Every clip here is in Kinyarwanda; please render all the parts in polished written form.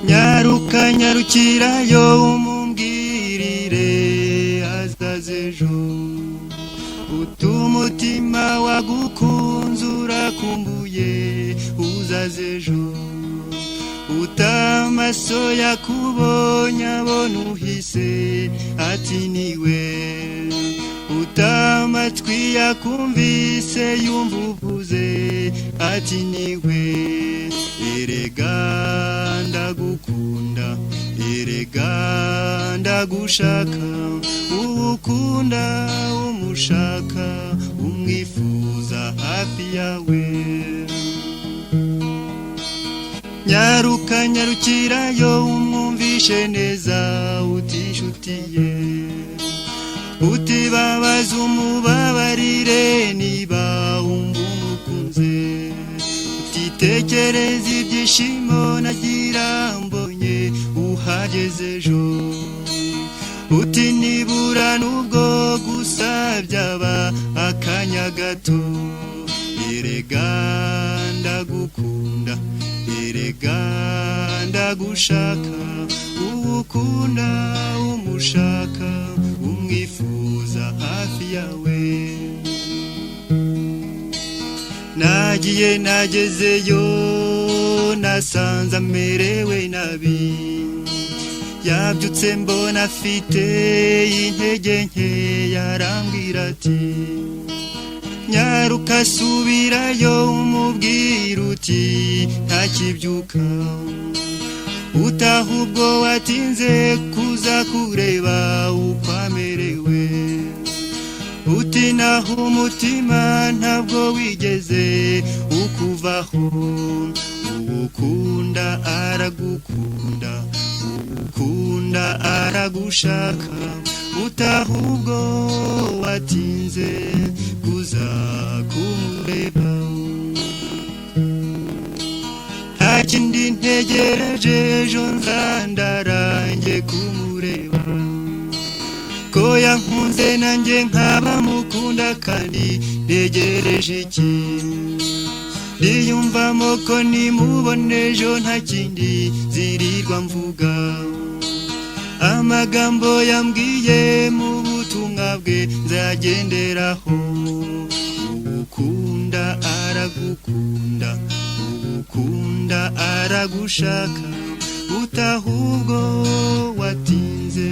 Nyaruka nyarukirayo umumbwirire azaze ejo, utumutima wagukunze urakumbuye uzaze ejo, utamaso yakubonye abona uhise ati niwe, utamatwi yakumvise yumva uvuze ati niwe. Erega ndagukunda, erega ndagushaka, uwukunda umushaka umwifuza hafi yawe. Nyaruka nyarukirayo umwumvishe neza uti inshuti ye, utibabaza umubabarire niba wumva umukunze, utitekereza ibyishimo nagira mbonye uhageze ejo, uti nibura nubwo gusa byaba akanya gato. Erega ndagukunda, erega ndagushaka, uwukunda umushaka umwifuza hafi yawe. Nagiye nagezeyo nasanze amerewe nabi, yabyutse mbona afite intege nke, yarambwira ati nyaruka subirayo umubwira uti ntakibyuka, utahubwo watinze kuza kureba uko amerewe, uti naho umutima ntabwo wigeze ukuvaho, uwukunda aragukunda, uwukunda aragushaka, utahubwo watinze kuza kumureba. Nta kindi ntegereje ejo nzandarange kumureba, ko yankunze nanjye nkaba mukunda kandi ntegereje iki, ndiyumvamo ko nimubona ejo nta kindi zirirwa mvuga, amagambo yambwiye mu butumwa bwe nzagenderaho. Uwukunda aragukunda, uwukunda aragushaka, utahubwo watinze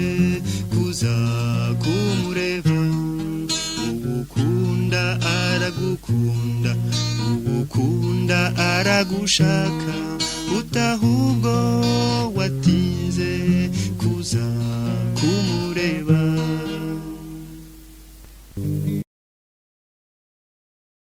kuza kumureba. Uwukunda aragukunda, uwukunda aragushaka, utahubwo